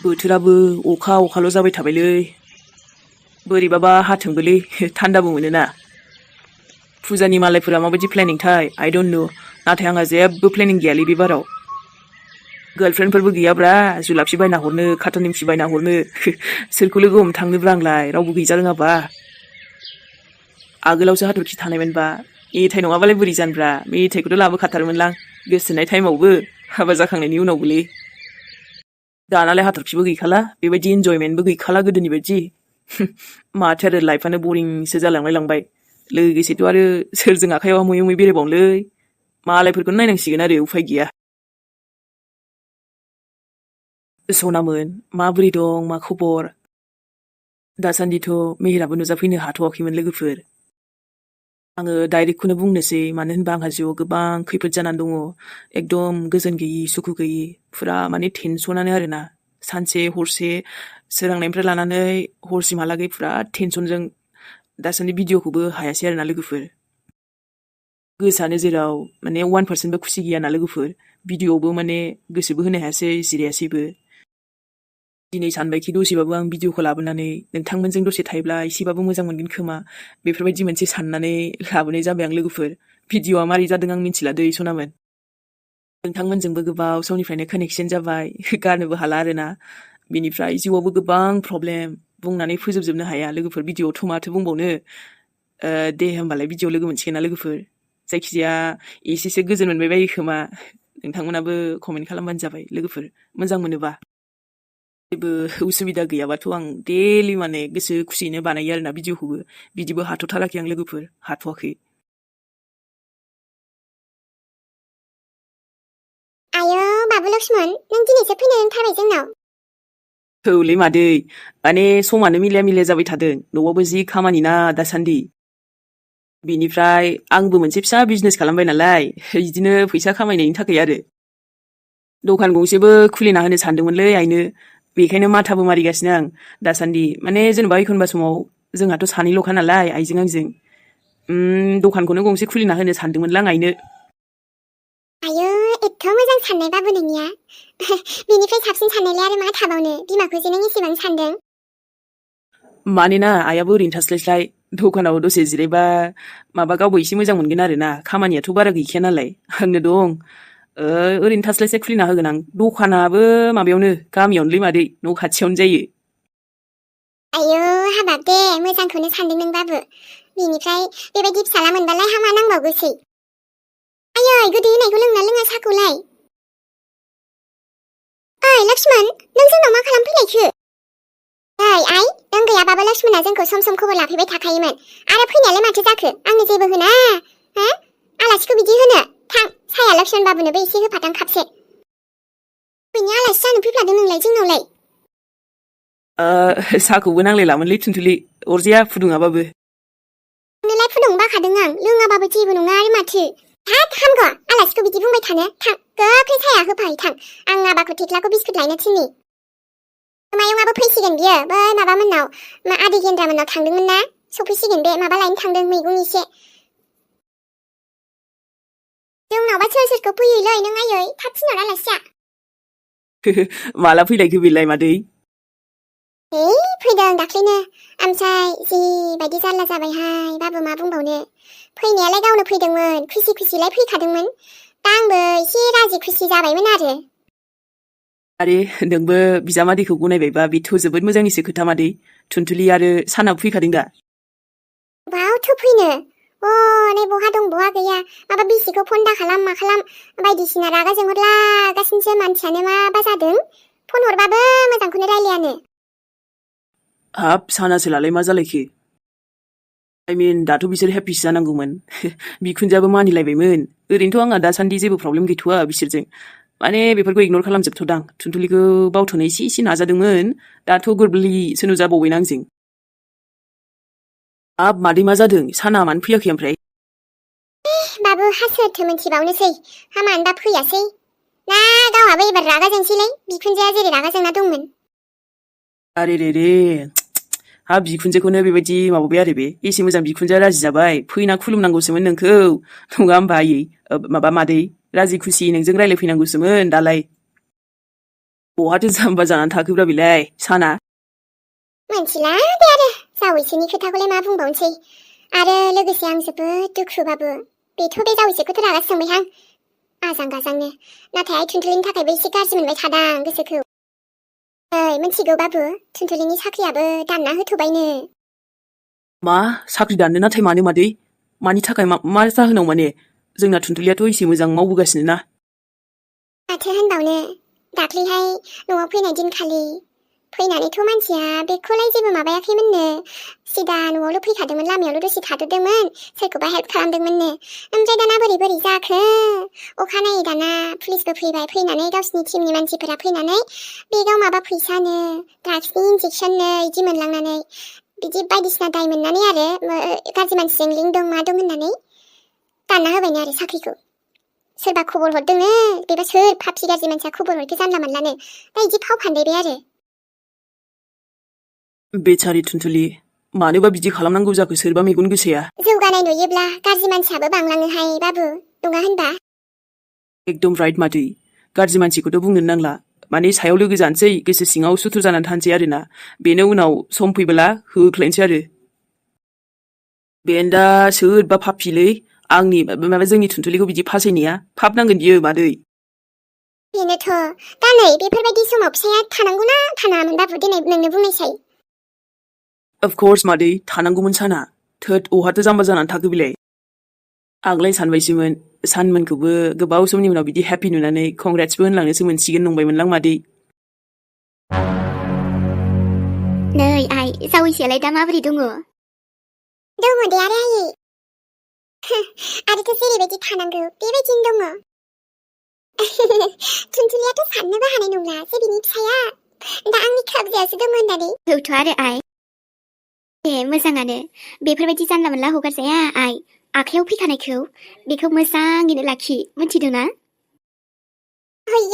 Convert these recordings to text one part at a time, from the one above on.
बोथोराबो अखाल' जाबाय थाबायलै। बोरैबाबा हाथोंबोलै थान्दाबो मोनोना। फुजानि मालायफोरा माबायदि प्लेनिंथाय आइ डन्ट नो, नाथाय आंहा जेबो प्लेनिं गैयालै बे बाराव। गार्लफ्रेन्डफोरबो गैयाब्रा जुलाफि बायना हरनो, खाथा निमखि बायना हरनो। सोरखौ लोगो हमनो थांनोब्रा आंलाय, रावबो गैजा रोङाबा। आगोलावसो हाथरखि थानायमोनबा मेथाइ नङाबालाय बोरै जानोब्रा, मेथाइखौथ' लाबोखाथारोमोनलां गोसथोनाय टाइमावबो हाबा जाखांनायनि उनावबोलै। दानालाय हाथरखिबो गैखाला, बेबायदि इन्जयमेन्टबो गैखाला गोदोनि बायदि। माथो आरो लाइफआनो बरिंसो जालांलाय लांबाय। लोगोसेथ' आरो सोरजों आखाइयाव आमुयै मुयै बेरायबावनोलै। मालायफोरखौनो नायनांसिगोन आरो उफाय गैया। सनामोन माबोरै दं, मा खबर? दासान्दिथ' मेहेराबो नुजाफैनो हाथ'वाखैमोन लोगोफोर। आङो डाइरेक्टखौनो बुंनोसै, मानो होनबा आंहा जिउआव गोबां खैफोद जानानै दङ। एकदम गोजोन गैयि, सुखु गैयि, फुरा माने टेनसनानो आरोना। सानसे हरसे सोरांनायनिफ्राय लानानै हरसिमहालागै फुरा टेनसनजों दासान्दि भिडिअखौबो हायासै आरोना लोगोफोर। गोसोआनो जेराव माने 1%बो खुसि गैयाना लोगोफोर। भिडिअआवबो माने गोसोबो होनो हायासै, जिरायासैबो। दिनै सानबायखि दसेबाबो आं भिडिअखौ लाबोनानै नोंथांमोनजों दसे थायोब्ला एसेबाबो मोजां मोनगोन खोमा, बेफोरबायदि मोनसे साननानै लाबोनाय जाबाय आं लोगोफोर। भिडिअआ मारै जादों आं मिथिला दै सनामोन। नोंथांमोनजोंबो गोबाव समनिफ्रायनो कानेक्सन जाबाय, गारनोबो हाला आरोना। बिनिफ्राय जिउआवबो गोबां प्रब्लेम, बुंनानै फोजोबजोबनो हाया लोगोफोर। भिडिअआवथ' माथो बुंबावनो। दे होमबालाय भिडिअ लोगो मोनसिगोन ना लोगोफोर। जायखिजाया एसेसो गोजोन मोनबाय बायो खोमा। नोंथांमोनाबो कमेन्ट खालामबानो जाबाय लोगोफोर, मोजां मोनोबा। जेबो उसुबिदा गैयाबाथ' आं डेलि माने गोसो खुसियैनो बानायो आरोना भिडिअखौबो। बिदिबो हाथ'थाराखै आं लोगोफोर, हाथ'वाखै। आयो बाबु लक्ष्मण, नों दिनैसो फैनो ओंखारबाय जोंनाव? औलै मादै, माने समानो मिलाया जाबाय थादों। न'आवबो जि खामानि ना दासान्दि। बिनिफ्राय आंबो मोनसे फिसा बिजनेस खालामबाय नालाय, बिदिनो फैसा खामायनायनि थाखाय आरो। दखान गंसेबो खुलिना होनो सानदोंमोनलै आइनो, बेखायनो माथाबो मारिगासिनो आं दासान्दि। माने जेनेबा एखनबा समाव जोंहाथ' सानैल'खा नालाय आइजों आंजों। दखानखौनो गंसे खुलिना होनो सानदोंमोनलां आइनो। आयो एथ' मोजां साननाय बाबु नोंनिया। बिनिफ्राय साबसिन साननायलाय आरो मा थाबावनो, बिमाखौ जे नों एसेबां सानदों। मानोना आइयाबो ओरैनो थास्लायस्लाय दखानाव दसे जिरायबा माबा गावबो एसे मोजां मोनगोन आरोना। खामानियाथ' बारा गैखाया नालाय, आंनो दं। ओरैनो थास्लायस्लाय खुलिना होगोन आं। दखानाबो माबायावनो, गामियावनोलै मादै, न' खाथियावनो जायो। आयो हाबाब दे, मोजांखौनो सानदों नों बाबु। बिनिफ्राय बेबायदि फिसाला मोनबालाय हामा नांबावगौसै। आयै गोदै होनायखौ लोंना लोङा साहाखौलाय? ओइ लक्ष्मण, नों जोंनाव मा खालामफैलायखो? ओइ आइ, नों गैयाबाबो लक्ष्मणा जोंखौ सम सम खबर लाफैबाय थाखायोमोन। आरो फैनायालाय माथो जाखो? आंनो जेबो होना? हो? आलासिखौ बिदि होनो? थां, साया लक्ष्मण बाबुनोबो एसे होफादां कापसे। बेनि आलासि जानो फैफ्लादों नोंलाय जोंनावलाय? साहाखौबो नांलायलामोनलै थुनथुलि, अरजाया फुदुङाबाबो। नोंलाय फुदुंनो बाखादों आं, लोङाबाबो जेबो नङा आरो माथो। हाट हामगौ, आलासिखौ बिदि बुंबाय थानो। थां, गोख्रै साया होफाहै थां। आं आबाखौ थेख्लाखौ बिस्कुट लायनो थिननि। मायंआबो फैसिगोन बियो, बै माबा मोननाव, आदै गेन्द्रा मोननाव थांदोंमोन ना, सफैसिगोन बे, माबा लायनो थांदों मैगं एसे। जोंनावबा सोर सोरखौ फैयोलै नों आयै, थाब थिनहर आलासिया। माला फैलायखो बेलाय मादै? फैदों दाख्लैनो। ओमफ्राय जिबायदि जारला जाबायहाय बाबु, मा बुंबावनो। फैनायालाय गावनो फैदोंमोन, खुसि खुसिलाय फैखादोंमोन। दा आंबो एसे राजि खुसि जाबायमोन आरो। आरे नोंबो बिजामादैखौ गनायबायबा बेथ' जोबोद मोजांनिसो खोथा मादै। थुनथुलि आरो सानाबो फैखादों दा? बावथो फैनो। नै बहा दं बहा गैया, माबा बिसिखौ फन दा खालाम मा खालाम बायदिसिना रागा जोंहरलागासिनोसो, मानसियानो माबा जादों। फन हरबाबो मोजांखौनो रायलायानो। हाब सानासोलाय मा जालायखो? दाथ' बिसोर हेपिसो जानांगौमोन। बिखुनजोआबो मानिलायबायमोन। ओरैनोथ' आंहा दासान्दि जेबो प्रब्लेम गैथ'वा बिसोरजों। माने बेफोरखौ इगनर खालामजोबथ'दां। थुनथुलिखौ बावथ'नो एसे नाजादोंमोन। दाथ' गोरबोलिसो नुजाबावबायना आंजों। हाब मादै मा जादों? साना मानो फैयाखै ओमफ्राय? बाबु हासोरथो मोनथिबावनोसै, हामानोबा फैयासै। ना गावहाबो एबार रागा जोंसैलै, बिखुनजोआ जेरै रागा जोंना दंमोन। आरे रे, हाब बिखुनजोखौनो बेबायदि माबाबाय आरो बे। एसे मोजां बिखुनजोआ राजि जाबाय, फैना खुलुमनांगौसोमोन नोंखौ। नङा होमबा आयै? माबा मादै, राजि खुसि नोंजों रायलायफैनांगौसोमोन दालाय। बहाथो जाम्बा जानानै थाखोब्रा बेलाय साना मोनथिला दे आरो जावैसोनि खोथाखौलाय मा बुंबावनोसै आरो लोगोसे आं जोबोद दुखुबाबो बेथ' बे जावैसोखौथ' रागासो जोंबायहां आजां गाजांनो नाथाय थुनथुलिनि थाखायबो एसे गाज्रि मोनबाय थादां गोसोखौ ओइ मिथिगौ बाबु थुनथुलिनि साख्रियाबो दानना होथ'बायनो मा साख्रि दाननो नाथाय मानो मादै मानि थाखाय मा जाहोनाव माने जोंना थुनथुलियाथ' एसे मोजां मावबोगासिनो ना माथो होनबावनो दाख्लैहाय न'आव फैनाय दिनखालि फैनानैथ' मानसिया बेखौलाय जेबो माबायाखैमोननो सिदा न'आवल' फैखादोंमोन लामायावल' दसे थादोंमोन सोरखौबा हेल्प खालामदोंमोननो ओमफ्राय दाना बोरै जाखो अखानायै दाना पुलिसबो फैबाय फैनानै गावसिनि टिमनि मानसिफोरा फैनानै बेगाव माबा फैसानो ड्राग्सनि इन्जेक्सननो इदि मोनलांनानै बिदि बायदिसिना दाय मोननानै आरो गाज्रि मानसिजों लिंक दं मा दं होननानै दानना होबायनो आरो साख्रिखौ सोरबा खबर हरदोंनो बेबा सोर पापि गाज्रि मानसिया खबर हरखो जानला मोनलानो दा इदि फाव फान्दायबाय आरो बेचारि थुनथुलि मानोबा बिदि खालामनांगौ जाखो सोरबा मेगन गोसाया जौगानाय नुयोब्ला गाज्रि मानसियाबो बांलाङोहाय बाबु नङा होनबा एकदम राइट मादै गाज्रि मानसिखौथ' बुंनो नांला माने सायाव लोगो जानोसै गोसो सिङाव सुथुर जानानै थानोसै आरोना बेनो उनाव सम फैबोला होख्लायनोसै आरो बेन्दा सोरबा पापिलै आंनि माबा जोंनि थुनथुलिखौ बिदि फासायनाया पाप नांगोन बियो मादै बेनोथ' दा नै बेफोरबायदि समाव फिसाया थानांगौना थानाङामोन बाबु दिनै नोंनो बुंनायसाय अफकर्स मादै थानांगौमोन साना थोद अहाथो जाम्बा जानानै थाखो बिलाय आंलाय सानबायसोमोन सानमोनखौबो गोबाव समनि उनाव बिदि हेपि नुनानै कंग्रेट्सबो होनलांनोसो मोनसिगोन नंबायमोनलां मादै नै आइ जावैसोयालाय दा माबोरै दङ दे आरो आयै आरोथ' जेरैबायदि थानांगौ बेबायदिनो दङ थुनथुलियाथ' साननोबो हानाय नंला जे बिनि फिसाया दा आंनि खाबजायावसो दङ होननानै औथ' आरो आइ दे मोजाङानो बेफोरबायदि जानला मोनला हगारजाया आइ आखायाव फैखानायखौ बेखौ मोजाङैनो लाखि मिथिदों ना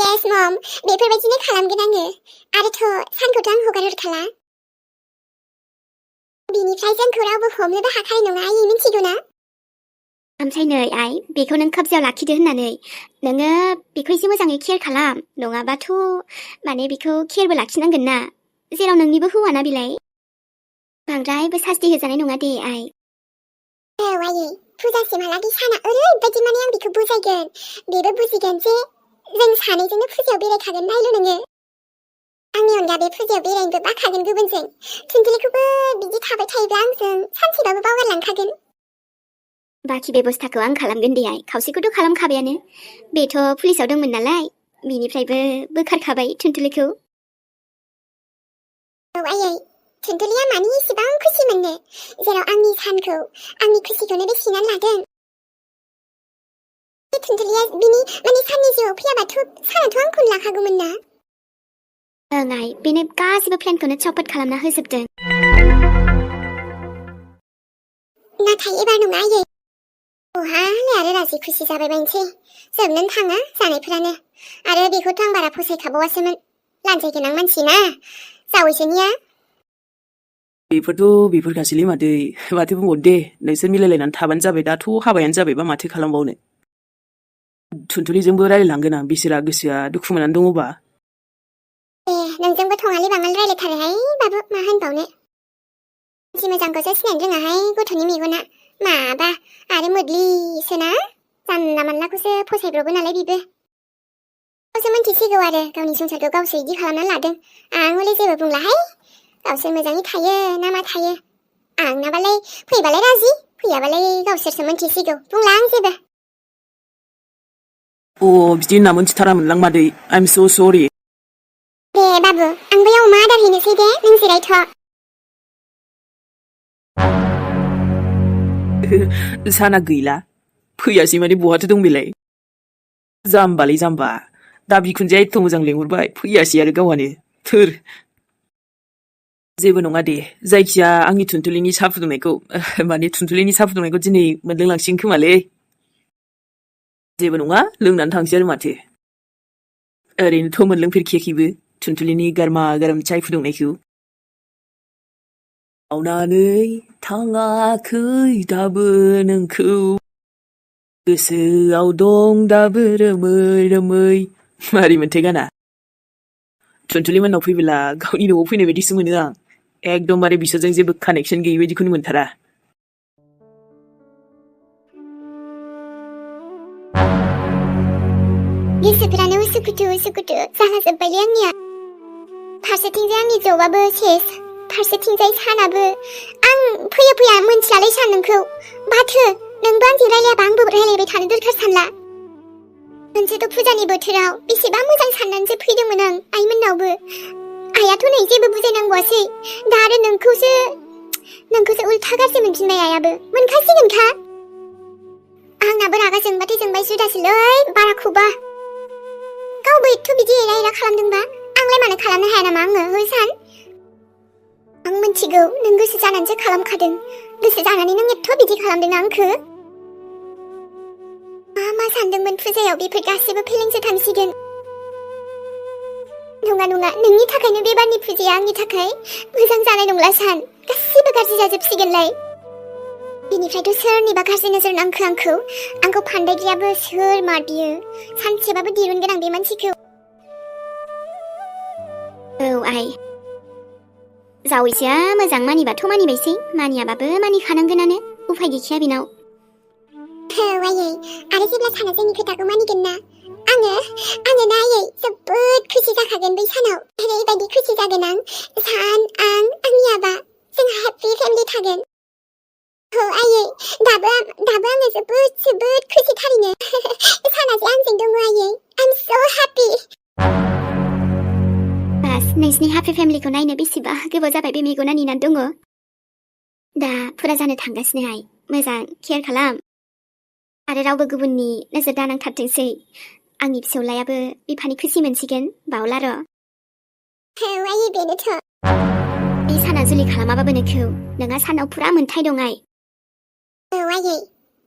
येस मम बेफोरबायदिनो खालामगोन आङो आरोथ' सानखौथ' आं हगार हरखाला बिनिफ्राय जोंखौ रावबो हमनोबो हाखानाय नङा आयै मिथिगौ ना ओमफ्राय नै आइ बेखौ नों खाबजायाव लाखिदो होननानै नोङो बेखौ एसे मोजाङै केयार खालाम नङाबाथ' माने बेखौ केयारबो लाखिनांगोन ना जेराव नोंनिबो हौवाना बिलाय बांद्रायबो सास्ति होजानाय नङा दे आइ औ आयै फुजासिमहालागै साना ओरैबायदि माने आं बेखौ बुजायगोन बेबो बुजिगोन जे जों सानैजोंनो फुजायाव बेरायखागोन नायल' नोङो आंनि अनगा बे फुजायाव बेरायनोबो बाखागोन गुबुनजों थुनथुलिखौबो बिदि थाबाय थायोब्ला आंजों सानसेबाबो बावगारलांखागोन बाखि बेबस्थाखौ आं खालामगोन दे आइ खावसेखौथ' खालामखाबायानो बेथ' पुलिसाव दंमोन नालाय बिनिफ्रायबो बोखारखाबाय थुनथुलिखौ औ आयै थुनथुलिया मानि इसेबां खुसि मोननो जेराव आंनि सानखौ आंनि खुसिखौनो बे सिनानै लादों बे थुनथुलिया बिनि माने साननि जिउआव फैयाबाथ' सानाथ' आंखौनो लाखागौमोन ना ओं आइ बेनो गासिबो प्लेनखौनो चौपट खालामना होजोबदों नाथाय एबार नङा आयै बहालाय आरो राजि खुसि जाबाय बायनोसै जोबनोनो थाङा जानायफोरानो आरो बेखौथ' आं बारा फसायखाबावासोमोन लान्जाय गोनां मानसि ना जावैसोनिया बेफोर गासैलै मादै माथो बुंबावनो दे नोंसोर मिलायलायनानै थाबानो जाबाय दाथ' हाबायानो जाबायबा माथो खालामबावनो थुनथुलिजोंबो रायलायलांगोन आं बिसोरा गोसोआ दुखु मोननानै दङबा नोंजोंबो थङालि बाङालि रायलायथारोहाय बाबु मा होनबावनो मानसि मोजांखौसो सिनायनो रोङाहाय गथ'नि मेगना माबा आरो मोद्लिसोना जानला मानलाखौसो फसायब्रबो नालाय बिबो गावसो मिन्थिसिगौ आरो गावनि संसारखौ गावसो इदि खालामनानै लादों आं हले जेबो बुंलाहाय गावसोर मोजाङै थायो ना मा थायो आंनाबालाय फैबालाय राजि फैयाबालाय गावसोरसो मिन्थिसिगौ बुंला आं जेबो बिदि होनना मोनथिथारामोनलां मादै आइ एम सो सरि दे बाबु आं बैयाव अमा आदार हैनोसै दे नों जिरायथ' साना गैला फैयासै माने बहाथो दं बेलाय जाम्बालै जाम्बा दा बिखुनजोआ एथ' मोजां लेंहरबाय फैयासै आरो गावहानो थोर जेबो नङा दे जायखिया आंनि थुनथुलिनि साहा फुदुंनायखौ माने थुनथुलिनि साहा फुदुंनायखौ दिनै मोनलोंलांसिगोन खोमालै जेबो नङा लोंनानै थांसै आरो माथो ओरैनोथ' मोनलोंफेरखायाखैबो थुनथुलिनि गारमा गाराम चाय फुदुंनायखौ बावनानै थाङाखै दाबो नोंखौ गोसोआव दं दाबो रोमै रोमै मारै मोनथाय गाना 촌철이만 너프이빌라 가운이 너무 프이네 베디 스무는 एकदमबारे बिसोरजों जेबो कानेक्सन गैयै बायदिखौनो मोनथारा गोसोफोरानो उसुखुथु उसुखुथु जालाजोब्बायलै आंनिया फारसेथिंजाय आंनि जबाबो सेस फारसेथिंजाय सानाबो आं फैया फैया मोनथियालै सान नोंखौ माथो नोंबो आंजों रायलायाबा आंबो रायलायबाय थानो दरखार सानला मोनसेथ' फुजानि बोथोराव बेसेबा मोजां साननानैसो फैदोंमोन आं आइमोननावबो आइयाथ' नै जेबो बुजायनांगौआसै दा आरो नोंखौसो उल्था गाज्रि मोनफिनबाय आइयाबो मोनखासिगोनखा आंनाबो रागा जोंबाथाय जोंबाय जुदासोलै बाराखौबा गावबो एथ' बिदि एरा एरा खालामदोंबा आंलाय मानो खालामनो हाया नामा आङो हो सान आं मिथिगौ नों गोसो जानानैसो खालामखादों गोसो जानानै नों एथ' बिदि खालामदों आंखौ मा सानदोंमोन फुजायाव बेफोर गासैबो फेलेंसो थांसिगोन नङा नङा नोंनि थाखायनो बे बारनि फुजाया आंनि थाखाय मोजां जानाय नंला सान गासैबो गाज्रि जाजोबसिगोनलाय बिनिफ्रायथ' सोरनिबा गाज्रि नोजोर नांखो आंखौ फान्दायग्रायाबो सोर मार बियो सानसेबाबो दिरुनगोन आं बे मानसिखौ औ आइ जावैसोआ मोजां मानिबाथ' मानिबायसै मानियाबाबो मानिखानांगोनानो उफाय गैखाया बेनाव औ आयै आरो जेब्ला साना जोंनि खोथाखौ मानिगोन ना आङो ना आयै जोबोद खुसि जाखागोन बै सानाव ओरैबायदि खुसि जागोन आं सान आंनि आबा जोंहा हेपि फेमिलि थागोन औ आयै दाबो आङो जोबोद खुसि थारैनो साना जे आंजों दङ आयै आइ एम सो हेपि बास नोंसिनि हेपि फेमिलिखौ नायनो बेसेबा गोबाव जाबाय बे मेगना नेनानै दङ दा फुरा जानो थांगासिनो आइ मोजां केयार खालाम आरो रावबो गुबुननि नोजोर दानांथारथोंसै आंनि फिसौलायाबो बिफानि खुसि मोनसिगोन बावला र' औ आयै बेनोथ' बे साना जुलि खालामाबाबो नोंहा सानाव फुरा मोन्थाय दं आइ औ आयै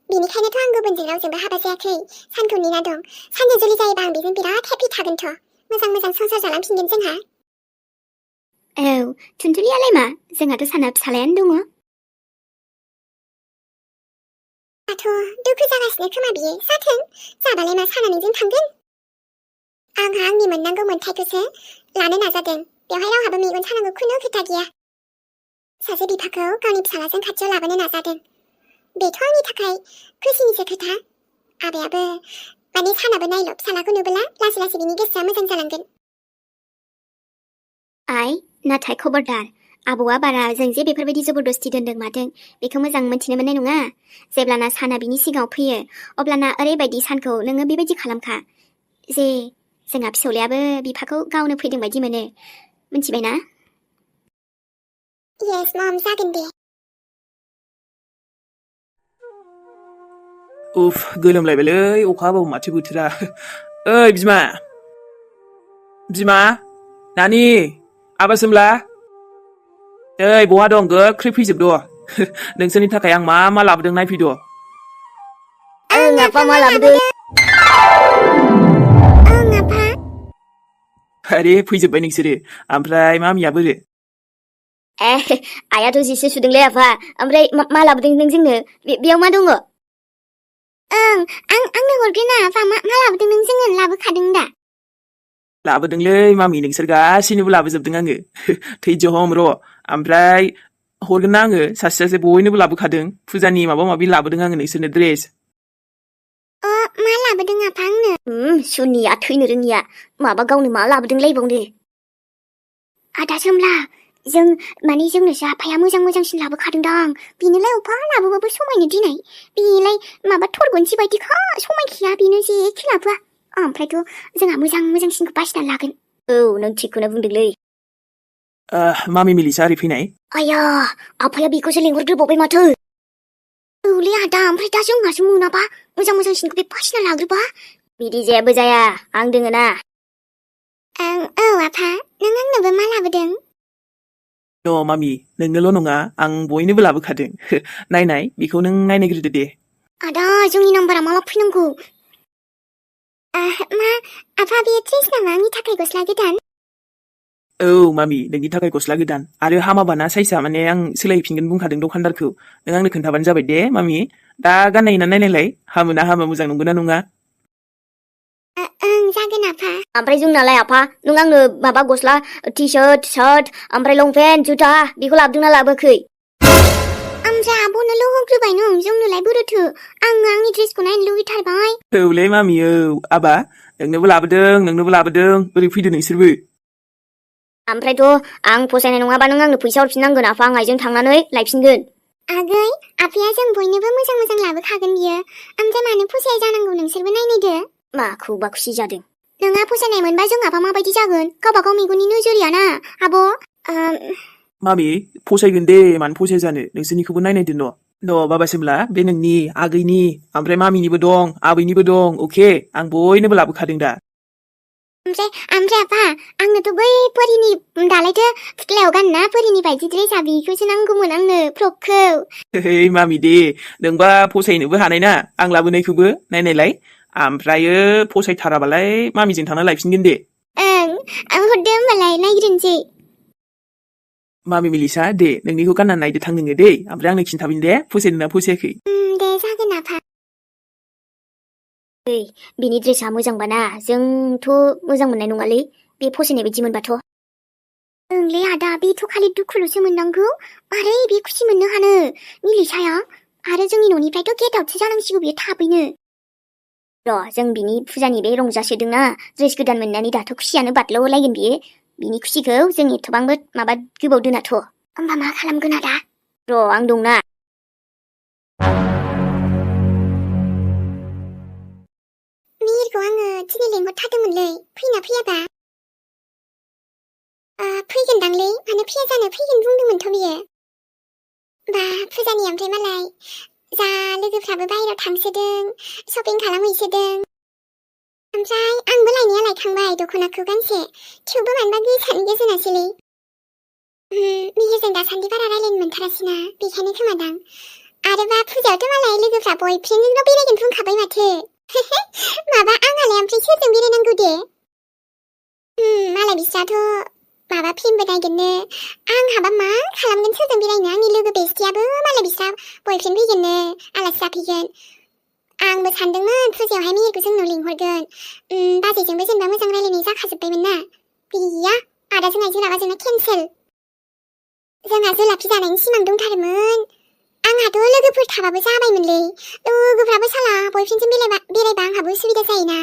बेनिखायनोथ' आं गुबुनजों रावजोंबो हाबा जायाखै सानखौ नेना दं सानजों जुलि जायोबा आं बेजों बिराद हेपि थागोनथ' मोजां संसार जालांफिनगोन जोंहा औ थुनथुलियालाय मा जोंहाथ' साना फिसालायानो दङ दाथ' दुखु जागासिनो खोमा बियो जाथों जाबालाय मा साना नोंजों थांगोन आंहा आंनि मोननांगौ मोन्थायखौसो लानो नाजादों बेवहाय रावहाबो मेगन सानांगौ खुनु खोथा गैया सासे बिफाखौ गावनि फिसालाजों खाथियाव लाबोनो नाजादों बेथ' आंनि थाखाय खुसिनिसो खोथा आबायाबो माने सानाबो नायल' फिसालाखौ नुबोला लासै लासै बिनि गोसोआ मोजां जालांगोन आइ नाथाय खबरदार आबौआ बारा जों जे बेफोरबायदि जबरदस्ति दोनदों मादों बेखौ मोजां मोनथिनो मोननाय नङा जेब्लाना साना बिनि सिगाङाव फैयो अब्लाना ओरैबायदि सानखौ नोङो बेबायदि खालामखा जे जोंहा फिसौलायाबो बिफाखौ गावनो फैदों बायदि मोनो मिथिबायना येस मम जागोन दे उफ गोलोमलायबायलै अखा हाबाबो माथो बोथोरा ओइ बिमा नानि आबा सोमला ओइ बहा दं गोख्रै फैजोबद' नोंसोरनि थाखाय आं मा लाबोदों नायफैद' ओं आफा मा लाबोदों ओं आफा आरे फैजोब्बाय नोंसोरो ओमफ्राय मामिया बोरो आइयाथ' जिसो सुदोंलै आफा ओमफ्राय मा लाबोदों नों जोंनो बेयाव मा दङ ओं आंनो हरग्रोना आफा मा लाबोदों नों जोंनो लाबोखादों दा लाबोदोंलै मामि नोंसोर गासैनोबो लाबोजोबदों आङो थैज हम र' ओमफ्राय हरगोन ना आङो सासे बयनोबो लाबोखादों फुजानि माबा लाबोदों आङो नोंसोरनो ड्रेस मा लाबोदों आफा आंनो सुनिया थैनो रोङिया माबा गावनो मा लाबोदों लायबावनो आदा सोमला जोंनोसो आफाया मोजांसिन लाबोखादोंदां बेनोलाय अफा लाबोबाबो समायनो दिनै बेलाय माबा थरगनसि बायदिखा समायखाया बेनो जेखि लाबोआ ओमफ्रायथ' जोंहा मोजांसिनखौ बासिनानै लागोन औ नों थिगखौनो बुंदोंलै मामि मिलिसा ओरै फैनाय आया आफाया बेखौसो लेंहरग्रोबावबाय माथो औलै आदा ओमफ्राय दा जोंहासो मोनाबा मोजांसिनखौ बे बासिना लाग्रोबा बिदि जेबो जाया आं दोङो ना औ आफा नों आंनोबो मा लाबोदों न' मामि नोंनोल' नङा आं बयनोबो लाबोखादों नायनाय बेखौ नों नायनायग्रोदो दे आदा जोंनि नाम्बारा माला फैनांगौ मा आफा बे ट्रेस नामा आंनि थाखाय गस्ला गोदान औ मामि नोंनि थाखाय गस्ला गोदान आरो हामाबाना साइजआ माने आं सोलायफिनगोन बुंखादों दखानदारखौ नों आंनो खोन्थाबानो जाबाय दे मामि दा गाननायना नायनायलाय हामो ना हामा मोजां नंगौना नङा ओं जागोन आफा ओमफ्राय जोंनालाय आफा नों आंनो माबा गस्ला टि-शार्ट शार्ट ओमफ्राय लंपेन्ट जुथा बेखौ लाबोदोंना लाबोआखै ओमफ्राय आब'नोल' होग्रोबाय नों जोंनोलाय बोरोथो आङो आंनि ड्रेसखौ नायनो लुगैथारबाय औलै मामि औ आबा नोंनोबो लाबोदों ओरै फैदो नोंसोरबो ओमफ्रायथ' आं फसायनाय नङाबा नों आंनो फैसा हरफिननांगोन आफा आं आइजों थांनानै लायफिनगोन आगै आफाया जों बयनोबो मोजां मोजां लाबोखागोन बियो ओमफ्राय मानो फसाया जानांगौ नोंसोरबो नायनायदो माखौबा खुसि जादों नोंहा फसायनाय मोनबा जों आफा माबायदि जागोन गावबागाव मेगननि नोजोरियाना आब' मामि फसायगोन दे मानो फसाया जानो नोंसोरनिखौबो नायनायदो न' बाबासिमला बे नोंनि आगैनि ओमफ्राय मामिनिबो दं आबैनिबो दं अके आं बयनोबो लाबोखादों दा ओमफ्राय आफा आंनोथ' बै परिनि दालायथो फुथलायाव गानना परिनि बायदि ड्रेसा बेखौसो नांगौमोन आंनो फ्रकखौ हे मामि दे नोंबा फसायनोबो हानाय ना आं लाबोनायखौबो नायनायलाय ओमफ्रायो फसायथाराबालाय मामिजों थांना लायफिनगोन दे ओं आं हरदो होमबालाय नायग्रोनोसै मामि मिलिसा दे नोंनिखौ गाननानै नायदो थां नोङो दे ओमफ्राय आंनो खिन्थाफिन दे फसायदोंना फसायाखै दे जागोन आफा ओइ बिनि ड्रेसा मोजांबाना जोंथ' मोजां मोननाय नङालै बे फसायनाय बायदि मोनबाथ' ओंलै आदा बेथ' खालि दुखुल'सो मोननांगौ मारै बे खुसि मोननो हानो मिलिसाया आरो जोंनि न'निफ्रायथ' गेट आउटसो जानांसिगौ बेयो थाबैनो र' जों बिनि फुजानि बे रंजासोदोंना ड्रेस गोदान मोननानै दाथ' खुसियानो बादलावलायगोन बियो बिनि खुसिखौ जों एथबांबो माबा गोबाव दोनाथ' होमबा मा खालामगोन आदा र' आं दंना मिहिरखौ आङो दिनै लेंहरथारदोंमोनलै फैना फैयाबा फैगोनदांलै मानो फैया जानो फैगोन बुंदोंमोनथ' बियो बा फुजानि ओमफ्राय मालाय जा लोगोफ्राबो बाहेरायाव थांसोदों शपिं खालामहैसोदों ओमफ्राय आंबो लायनाया लायखांबाय दख'नाखौ गांसे थेवबो मानोबा गोसोआनो गोजोनासैलै मिहिरजों दासान्दि बारा रायलायनो मोनथारासैना बेखायनो खोमादां आरोबा फुजायावथ' मालाय लोगोफ्रा बयफ्रेन्डजोंल' बेरायगोन बुंखाबाय माथो माबा आंहालाय ओमफ्राय सोरजों बेरायनांगौ दे मालाय बिस्राथ' माबा फिल्मबो नायगोननो आंहाबा मा खालामगोन सोरजों बेरायनो आंनि लोगो बेस्टियाबो मालाय बिस्रा बयफ्रेन्ड फैगोननो आलासि जाफैगोन आंबो सानदोंमोन फुजायावहाय मिहिरखौ जोंनाव लिंहरगोन बाजैजोंबो जेनेबा मोजां रायलायनाय जाखाजोब्बायमोन ना गैया आदाजों आइजों रागा जोंना केन्सेल जोंहा जुलाफि जानायनि सिमां दंथारोमोन आंहाथ' लोगोफोर थाबाबो जाबायमोनलै लोगोफ्राबो साला बयफ्रेन्डजों बेरायबा आंहाबो उसुबिदा जायोना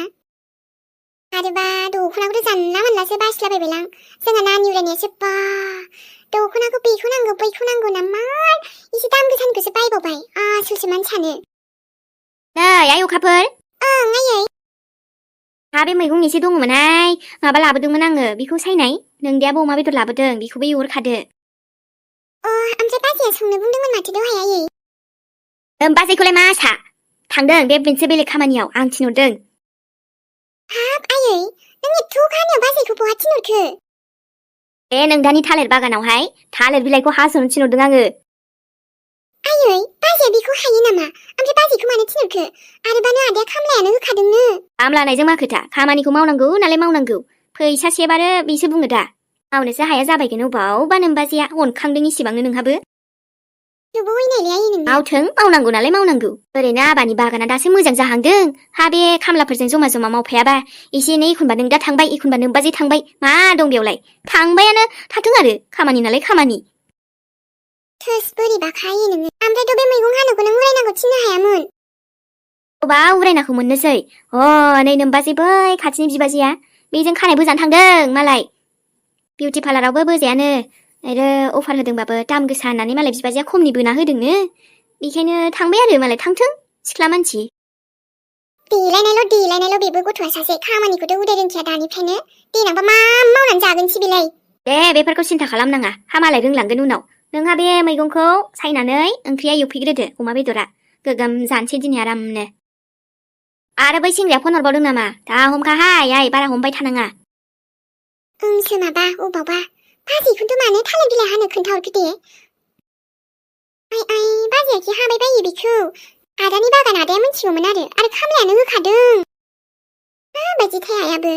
आरोबा दख'नाखौथ' जानला मोनलासो बासिलाबायबायलां जोंहा नानि उरायनायासो बा दख'नाखौ बेखौ नांगौ ना मार एसे दाम गोसानिखौसो बायबावबाय आसलसो मानसियानो नै आइ अखाफोर ओं आयै हा बे मैगं एसे दङमोनहाय माबा लाबोदोंमोन आङो बेखौ सायनाय नोंदियाबो अमा बेदर लाबोदों बेखौबो एवहरखादो ओमफ्राय बाजैया संनो बुंदोंमोन माथो दहाय आयै बाजैखौलाय मा आसा थांदों बे मोनसे बेलेग खामानियाव आं थिनहरदों हाब आयै नों एथ' खामानियाव बाजैखौ बहा थिनहरखो बे नोंदानि थालिर बागानावहाय थालिर बिलाइखौ हास'नो थिनहरदों आङो आयै बाजैया बेखौ हायो नामा ओमफ्राय बाजैखौ मानो थिनहरखो आरोबानो आदाया खामलायानो होखादोंनो खामला लानायजों मा खोथा खामानिखौ मावनांगौ नालाय मावनांगौ फैसा सेबारो बेसो बुङो दा मावनोसो हाया जाबायगोन अबावबा नोमबाजैया अनखांदों इसिबांनो नोंहाबो थेवबो अयनायलै आयै नोंना मावथों मावनांगौ नालाय मावनांगौ ओरैनो आबानि बागाना दासो मोजां जाहांदों हा बे खामलाफोरजों जमा जमा मावफायाबा एसे एनै एखनबा नों दा थांबाय एखनबा नोमबाजै थांबाय मा दं बेयावलाय थांबायानो थाथों आरो खामानि नालाय खामानि थोस बोरैबाखा आयै नोङो ओमफ्रायथ' बे मैगं हानोखौ नों उरायनांगौ थिननो हायामोन अबा उरायनाखौ मोननोसै नै नोमबाजै बै खाथिनि बिबाजैया बेजों खानाय बोजानो थांदों मालाय बिउटि पार्लारावबो बोजायानो आरो अफार होदोंबाबो दाम गोसा होननानै मालाय बिबाजैया खमनि बोना होदोंनो बेखायनो थांबाय आरो मालाय थांथों सिख्ला मानसि देलायनायल' बेबो गथ'आ सासे खामानिखौथ' उदाय रोंखाया दानिफ्रायनो देनांबा मा मावनानै जागोनसै बेलाय दे बेफोरखौ सिन्था खालामनाङा हा मालाय रोंलांगोन उनाव नोंहा बे मैगंखौ सायनानै ओंख्रिया एवफैग्रोदो अमा बेदरा गोगोम जानोसै दिनै आरामनो आरो बै सेंग्राया फन हरबावदों नामा दा हमखाहाय आइ बारा हमबाय थानाङा ओंसो माबा अबावबा बाजैखौथ' मानो थालिर बिलाइ हानो खोन्थाहरखो दे आइ बाजैयाखि हाबाय बायो बेखौ आदानि बागान आदाया मिथिगौमोन आरो खामलायानो होखादों माबायदि थाय आयाबो